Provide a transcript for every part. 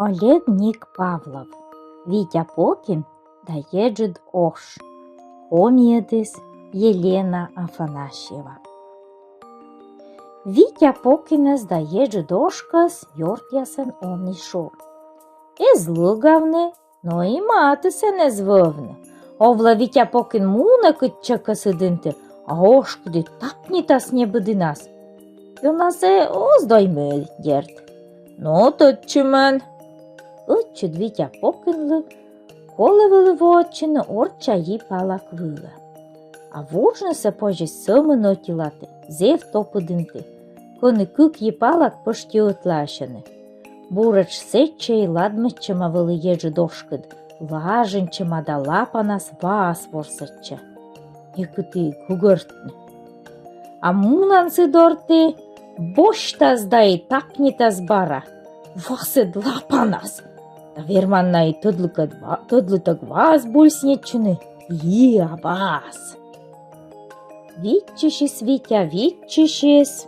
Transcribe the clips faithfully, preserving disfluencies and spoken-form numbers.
Олег Ник Павлов. Витя Покин да еджыд ош. Комиӧдіс Елена Афанасьева. Витя Покинӧс да еджыд ошкӧс ёртъясӧн он и шу. Эз лӧгавны, но и матысӧн эз вӧвны. Овлӧ, Витя Покин мунӧ кытчӧкӧ сы дінті, а ошкыд и тапнитас небыдінас. Ёнасӧ оз дой мӧд, дерт. Но тӧдчымӧн. Ӧтчыд Витя Покинлы колӧ вӧлі воӧдчыны орчча йи палак вылӧ. А вуджнысӧ позис сӧмын ӧтилаті, зэв топыд дінті, кӧні кык йи палак пӧшти ӧтлаасьӧны. Буретш сэтчӧ и ладмӧдчӧма вӧлі еджыд ошкыд, лажыньтчӧма да лапанас ваас ворсӧдчӧ. Некыті гӧгӧртны. А мунан сы дорті, босьтас да и тапнитас бара. Васӧд лапанас. Да верман на и тӧдлытӧг ва-, тӧдлытӧг ваас бульсниччыны, и абас. Виччысис Витя, виччысис.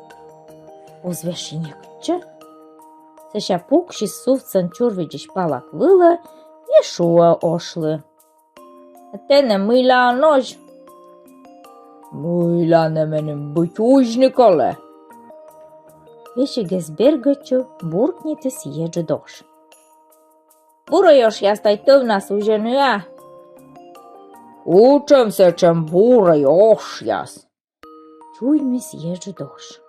Оз вешйы некытчӧ. Сэсся пуксис сувтсӧн чурвидзысь палак вылӧ и шуӧ ошлы: «Тэнӧ мыйла он узь?» «Мыйла нӧ меным быть узьны колӧ?» — весиг эз бергӧдчы буркнитіс еджыд ош. «Бурӧй ошъяс тай тӧвнас узьӧны а». «Кутшӧм сэтшӧм бурӧй ошъяс?» — чуймис еджыд ош.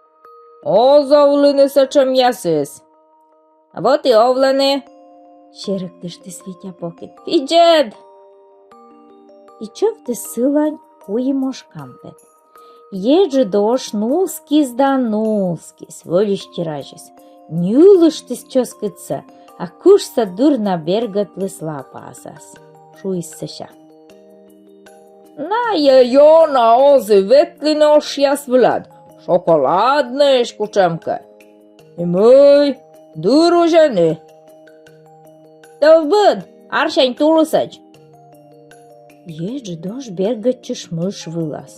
«Оз овлыны сэтшӧмъясыс». «Вот и овлӧны», — серӧктыштіс Витя Покин. «Видзӧд!» И чӧвтіс сылань куим ош кампет. Еджыд ош нулскис да нулскис, вӧлисти разис. Ньылыштіс чӧскыдсӧ, а кышсӧ дыр на бергӧдліс лапаасас. Шуис сэсся: «Найӧ ёна оз и ветлыны ошъяс вылад, шоколаднӧйӧсь кутшӧмкӧ. И мый, дыр узьӧны?» «Тӧв быд, арсянь тулысӧдз». Еджыд ош бергӧдчис мыш вылас.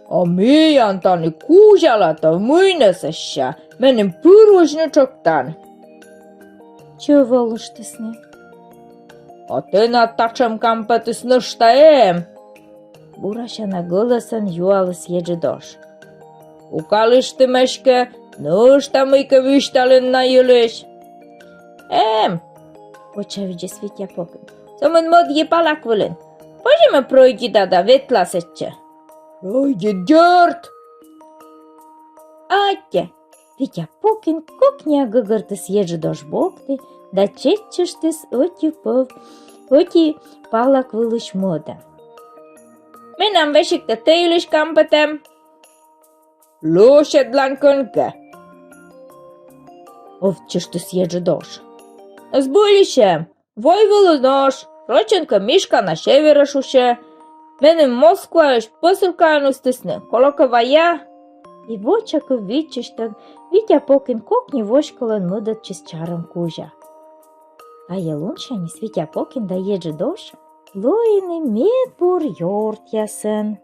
«А миян тані кузялатӧ мый нӧ сэсся, меным пыр узьны тшӧктан». Чӧв олыштісны. «А тэнад татшӧм кампетыс нӧшта эм?» — бурасяна гӧлӧсӧн юаліс еджыд ош. «Пукалыштім эськӧ, нӧшта мыйкӧ висьталін на йылысь». «Эм, — вочавидзис Витя Покин. — Сӧмын мӧд йи палак вылын. Позьӧ ме пройдита да ветла сэтчӧ?» «Пройдит, дерт!» Аттьӧ. Витя Покин кокниа гӧгӧртіс еджыд ош бокті да чеччыштіс ӧти пӧв, ӧти палак вылысь мӧдӧ. «Менам весиг тэ йылысь кампет эм». «Лӧсьӧдлан кӧнкӧ», — ӧвтчыштіс еджыд ош. «Збыльысь эм, войвылын ош, рочӧн кӧ мишка на северӧ шусьӧ. Меным Москваысь посылкаӧн ыстісны, колӧкӧ, вая». И вочакыв виччысьтӧг Витя Покин кокни воськолӧн мӧдӧдчис чарӧм кузя. Тайӧ лунсяньыс Витя Покин да еджыд ош лоины медбур ёртъясӧн.